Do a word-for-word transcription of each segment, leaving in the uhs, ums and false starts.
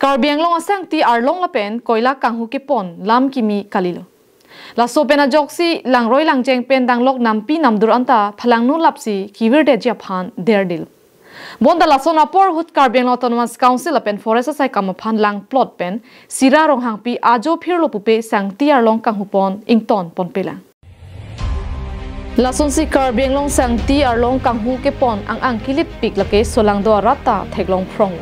Karbi Anglong asangti arlong lapen koila kanghu kepon lam kimi kalilo. Laso pen ajoksi langroi langjeng pen danglok nampi namdur anta phalangno lapsi kevirdetji aphan derdil. Bonta lason apor ahut Karbi Anglong Autonomous Council lapen Forest asai kam aphan langplot pen Sira Ronghangpi ajo phirlo pupe sangti arlong kanghu pon ington ponpelang. Lasonsi Karbi Anglong sangti arlong kanghu kepon ang-ang kilip pik lake solangdo arat ta theklong phrong.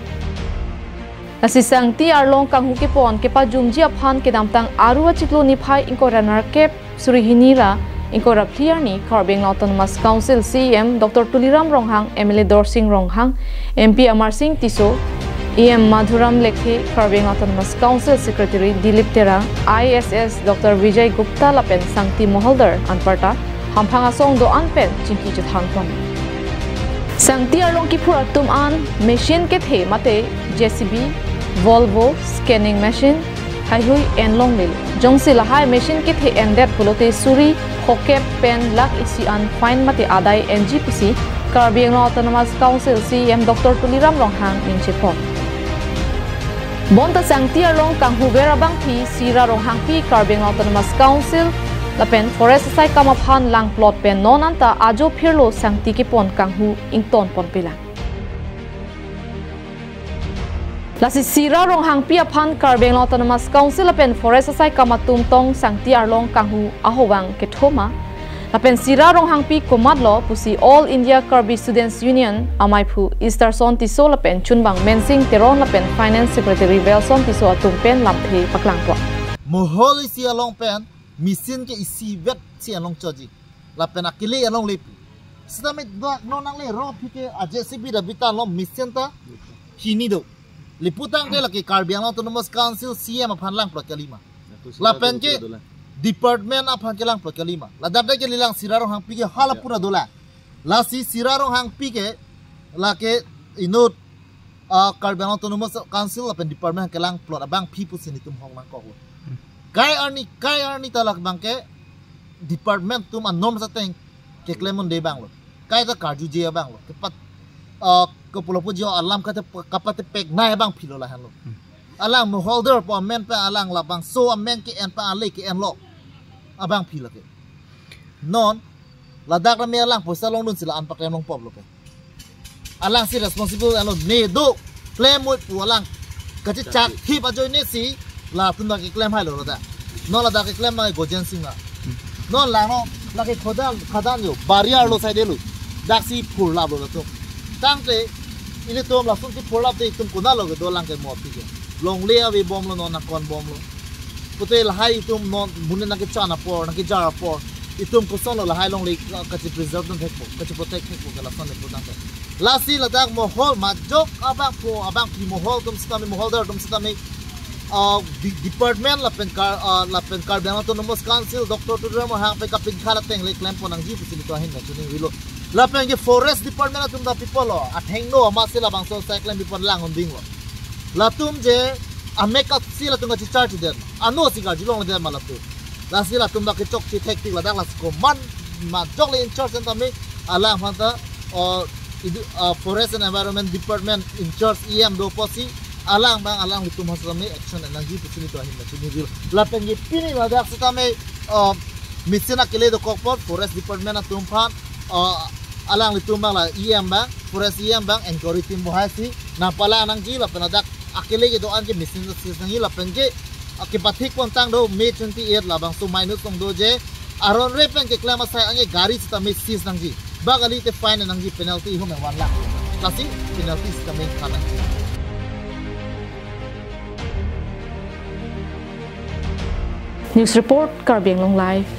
Lasi sangti arlong kanghu kepon kepajumji aphan kedamtang Aru achiklo niphai ingkoi ra nerkep suri hini ra ingkoi ra phli arni Karbi Anglong Autonomous Council C E M Doctor Tuliram Ronghang, M L A Dorsing Ronghang, M P Amarsing Tisso, E M Madhuram Lekthe, Karbi Anglong Autonomous Council Secretary Dilip Terang, I A S S Doctor Vijay Gupta lapen sangti moholdar anparta hamphang asong do-an pen chingki chethang pon. Sangti arlong kiphur atum an machine kethe mate J C B, Volvo, scanning machine, haihui enlonglelo. Jongsi lahai machine kethe endet pulote suri phokep pen lakh isi an fine mate adai enji pusi Karbi Anglong Autonomous Council C E M Doctor Tuliram Ronghang ningje pon. Bonta sangti arlong kanghuver abangpi Sira Ronghangpi Karbi Anglong Autonomous Council lapen Forest asai kam aphan langplot pen non anta ajo phirlo sangti kepon kanghu ington ponpelang. Lasi Sira Ronghangpi aphan Karbi Anglong Autonomous Council lapen Forest asai kam atum tong sangti arlong kanghu ahovang kethoma. Lapen Sira Ronghangpi komatlo pusi All India Karbi Students Union amaiphu Easterson Tisso lapen chunbang Mensing Teron lapen Finance Secretary Belson Tisso atum pen lamthe paklang pon. Mohol isi along pen machine ke isi vet si along choji. Lapen akele along lepi. Sitame dak non nangle ro aphi ke a J C B da bita lo machine ta hini do. Liputang de lake Karbi Anglong Autonomous Council C E M aphan langplot kalima. Lapen ke department aphan ke langplot kalima. Ladak de ke lelang Sira Ronghangpi ke hala pura dolang. Lasi Sira Ronghangpi ke lake inut ah, Karbi Anglong Autonomous Council lapen department kelangplot abangpi pusi netum hong nangkoklo. Kai arni, kai arni ta lake abangke department atum anom sateng keklem un-e abanglo. Kai ta karjuje abanglo. Kepat, ah, kepulo puji alam kate, kapatepek nai abangpilo lahenlo. Alang moholdar po amen pen alang labangso amen ke-en pen ale ke-enlo. Abangpi lake. Non, ladak rame alang poisa longdunsi la-an paklem longpoplo ke. Alangsi responsible alo ne do klem moi pu alang. Kachichak thip ajoine si latum dak keklem hailo ladak. Non ladak keklem nang Gojen Sing na. Non lang non, lake khadan, khadan jo, barrier lo side lo. Daksi phurlaplo latum. Tangte, ilitum lason si phurlap te itum konatlo kedo lang ke mo aphi ke. Longle ave bomlo non nangkon bomlo. Pute lahai itum non mune nangkechan apor, nangkejar apor. Itum kosonlo lahai longle, ah, kachi preserve dun thekpo, kachi protect thekpo ke lason leputangte. Lasi ladak mohol majok abangpo, abangpi mohol atum sitame, moholdar atum sitame, ah, di-, department lapen Kar-, ah, lapen Karbi Anglong Autonomous Council, Doctor Tuliram Ronghang pen kapingkhat ateng le klem pon nangji pusi netum ahin nangchiningrilo. Lapen ke forest department atum ta pipolo, athengno amatsi labangso asai klem pipon lang undinglo. Latum je amek aksi latum kachichar chiden. Ano si karjulongledet ma latum. Lasi latum dak kechokche thektik ladak lasi komat majok le in charge tame alangphan ta, o, idu, o, Forest and Environment Department in charge E M do pusi alang abang alanglitum ha sitame action nangji pusi netum ahin nangchiningrilo. Lapen ke pini ladak sitame, o, machine akele dokok apot Forest Department atum aphan, o, alanglitum abang la E M abang, Forest E M abang, inquiry team bohai si nangpalang nangji lapen ladak akele kedo-an ke machine ta seize nangji lapen ke, ah, kepathik pontang do May twenty-eight labangso minus long do je, aron re pen keklem asai ange gari sitame seize nangji. Ba kalite fine nangji penalty hum one lakh. Lasi penalty sitame kha nangji. News report, Karbi Anglong Live.